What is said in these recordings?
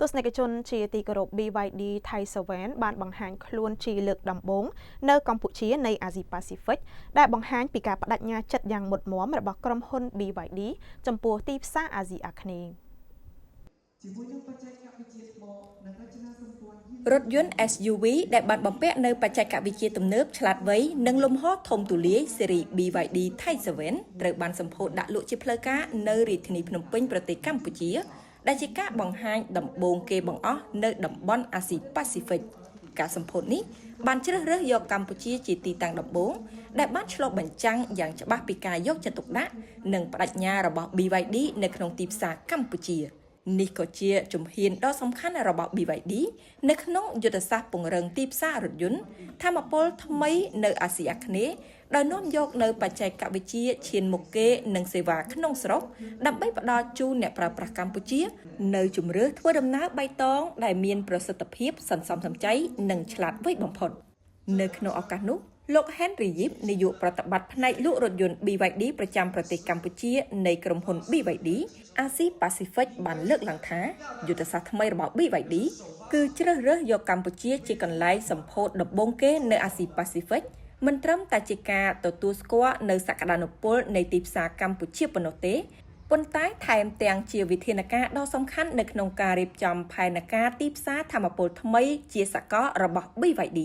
ទស្សនិកជនជាទីគោរព BYD Type 7 បានបង្ហាញខ្លួនជាលើកដំបូងនៅកម្ពុជានៃអាស៊ីប៉ាស៊ីហ្វិកដែលបង្ហាញពីការប្តេជ្ញាចិត្តយ៉ាងមុតមមរបស់ក្រុមហ៊ុន BYD ចំពោះទីផ្សារអាស៊ីអាគ្នេយ៍។ ជាមួយនឹងបច្ចេកវិទ្យាថ្មនិងរចនាសម្ព័ន្ធ រថយន្ត SUV ដែលបានបំពាក់នៅបច្ចេកវិទ្យាទំនើបឆ្លាតវៃនិងលំហធំទូលាយស៊េរី BYD Type 7 ត្រូវបានសម្ពោធដាក់លក់ជាផ្លូវការនៅរាជធានីភ្នំពេញប្រទេសកម្ពុជា ដែលជាការបង្ហាញដំបូងគេបង្អស់នៅតំបន់អាស៊ីប៉ាស៊ីហ្វិកការសម្ពោធនេះបានជ្រើសរើសយកកម្ពុជាជាទីតាំងដំបូងដែលបានឆ្លុះបញ្ចាំងយ៉ាងច្បាស់ពីការយកចិត្តទុកដាក់និងបដិញ្ញារបស់ BYD នៅក្នុងទីផ្សារកម្ពុជា នេះក៏ជាជំហានដ៏សំខាន់របស់ BYD នៅក្នុងយុទ្ធសាស្ត្រពង្រឹងទីផ្សាររថយន្តថាមពលថ្មីនៅអាស៊ីអាគ្នេយ៍ដោយនាំយកនៅបច្ចេកវិទ្យាឈានមុខគេនិងសេវាក្នុងស្រុកដើម្បីផ្ដល់ជូនអ្នកប្រើប្រាស់កម្ពុជា នៅជម្រើសធ្វើដំណើរបៃតងដែលមានប្រសិទ្ធភាពសន្សំសំចៃនិងឆ្លាតវៃបំផុត នៅក្នុងឱកាសនោះលោក Henry Yip នាយកប្រតិបត្តិផ្នែកលក់រថយន្ត BYD ប្រចាំប្រទេសកម្ពុជានៃក្រុមហ៊ុន BYD អាស៊ីប៉ាស៊ីហ្វិកបានលើកឡើងថាយុទ្ធសាស្ត្រថ្មីរបស់ BYD គឺជ្រើសរើសយកកម្ពុជាជាកន្លែងសម្ពោធដំបូងគេនៅអាស៊ីប៉ាស៊ីហ្វិកមិនត្រឹមតែជាការទទួលស្គាល់នៅសក្តានុពលនៃទីផ្សារកម្ពុជាប៉ុណ្ណោះទេប៉ុន្តែថែមទាំងជាវិធានការដ៏សំខាន់នៅក្នុងការរៀបចំផែនការទីផ្សារថាមពលថ្មីជាសកលរបស់ BYD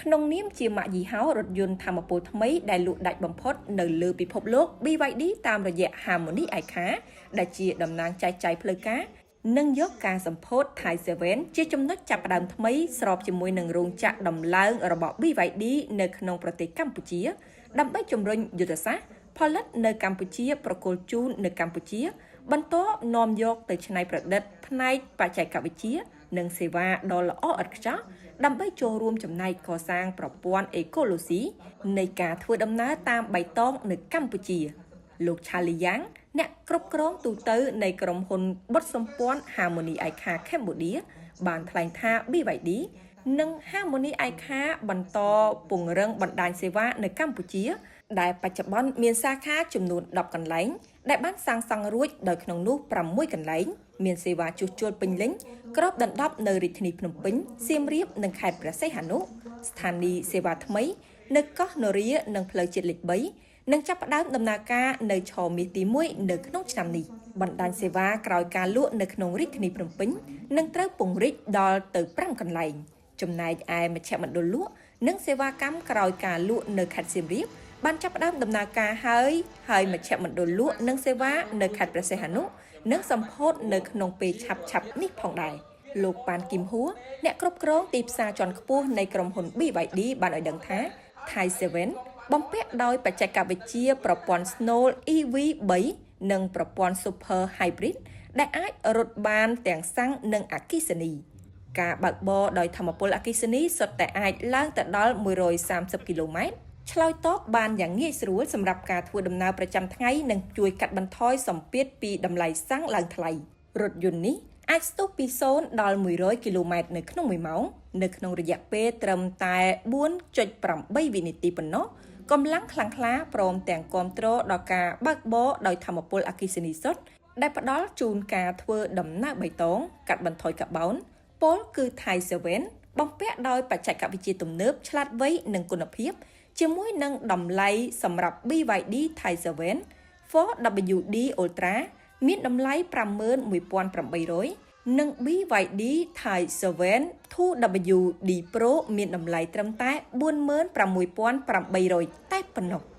ក្នុងនាមជាម៉ាកយីហោរថយន្តថាមពលថ្មីដែលលក់ដាច់បំផុតនៅលើពិភពលោក BYD តាមរយៈ Harmony iCar ដែលជាតំណាងចែកចាយផ្លូវការនិងយកការសម្ពោធ Type 7 ជាចំណុចចាប់ផ្ដើមថ្មីស្របជាមួយនឹងរោងចក្រដំឡើងរបស់ BYD នៅក្នុងប្រទេសកម្ពុជា ដើម្បីជំរុញយុទ្ធសាស្ត្រផលិតនៅកម្ពុជាប្រគល់ជូននៅកម្ពុជា បន្តនាំយកទៅច្នៃប្រឌិតផ្នែកបច្ចេកវិទ្យា និងសេវាដ៏ល្អឥតខ្ចោះដើម្បីចូលរួមចំណែកកសាងប្រព័ន្ធអេកូឡូស៊ីនៃការធ្វើដំណើរតាមបៃតងនៅកម្ពុជា លោកឆាលីយ៉ាងអ្នកគ្រប់គ្រងទូទៅនៃក្រុមហ៊ុនបុត្រសម្ព័ន្ធ Harmony iCar Cambodia បានថ្លែងថា BYD និង Harmony iCar បន្តពង្រឹងបណ្ដាញសេវានៅកម្ពុជា ដែលបច្ចុប្បន្នមានសាខាចំនួន10កន្លែង ដែលបានសាងសង់រួចដោយក្នុងនោះ6កន្លែង មានសេវាជួសជុលពេញលេញគ្របដណ្ដប់នៅរាជធានីភ្នំពេញសៀមរាបនិងខេត្តព្រះសីហនុស្ថានីយ៍សេវាថ្មី នៅកោះនរានិងផ្លូវជាតិលេខ3នឹងចាប់ផ្ដើមដំណើរការនៅឆមាសទី1នៅក្នុងឆ្នាំនេះបណ្ដាញសេវាក្រោយការលក់នៅក្នុងរាជធានីភ្នំពេញនឹងត្រូវពង្រីកដល់ទៅ5កន្លែង ចំណែកឯមជ្ឈមណ្ឌលលក់និងសេវាកម្មក្រោយការលក់នៅខេត្តសៀមរាបបានចាប់ផ្ដើមដំណើរការហើយហើយមជ្ឈមណ្ឌលលក់និងសេវានៅខេត្តព្រះសីហនុនឹងសម្ពោធនៅក្នុងពេលឆាប់ៗនេះផងដែរលោកប៉ានគឹមហួរអ្នកគ្រប់គ្រងទីផ្សារជាន់ខ្ពស់នៃក្រុមហ៊ុន BYD បានឲ្យដឹងថា Type 7 បំពាក់ដោយបច្ចេកវិទ្យាប្រព័ន្ធ Snow EV3 និងប្រព័ន្ធ Super Hybrid ដែលអាចរត់បានទាំងសាំងនិងអគ្គិសនី ការបើកបរដោយថាមពលអគ្គិសនីសុទ្ធតែអាចឡើងទៅដល់130គីឡូម៉ែត្រឆ្លើយតបបានយ៉ាងងាយស្រួលសម្រាប់ការធ្វើដំណើរប្រចាំថ្ងៃនិងជួយកាត់បន្ថយសម្ពាធពីតម្លៃសាំងឡើងថ្លៃរថយន្តនេះអាចស្ទុះពី0ដល់100គីឡូម៉ែត្រនៅក្នុង1ម៉ោងនៅក្នុងរយៈពេលត្រឹមតែ4.8វិនាទីប៉ុណ្ណោះកម្លាំងខ្លាំងក្លាព្រមទាំងគាំទ្រដល់ការបើកបរដោយថាមពលអគ្គិសនីសុទ្ធដែលផ្ដល់ជូនការធ្វើដំណើរបៃតងកាត់បន្ថយកាបូនពោលគឺ Type 7 បំពាក់ដោយបច្ចេកវិទ្យាទំនើបឆ្លាតវៃនិងគុណភាព ជាមួយនឹងតម្លៃសម្រាប់ BYD Type 7 4WD Ultra មានតម្លៃ51,800និង BYD Type 7 2WD Pro មានតម្លៃត្រឹមតែ46,800តែប៉ុណ្ណោះ។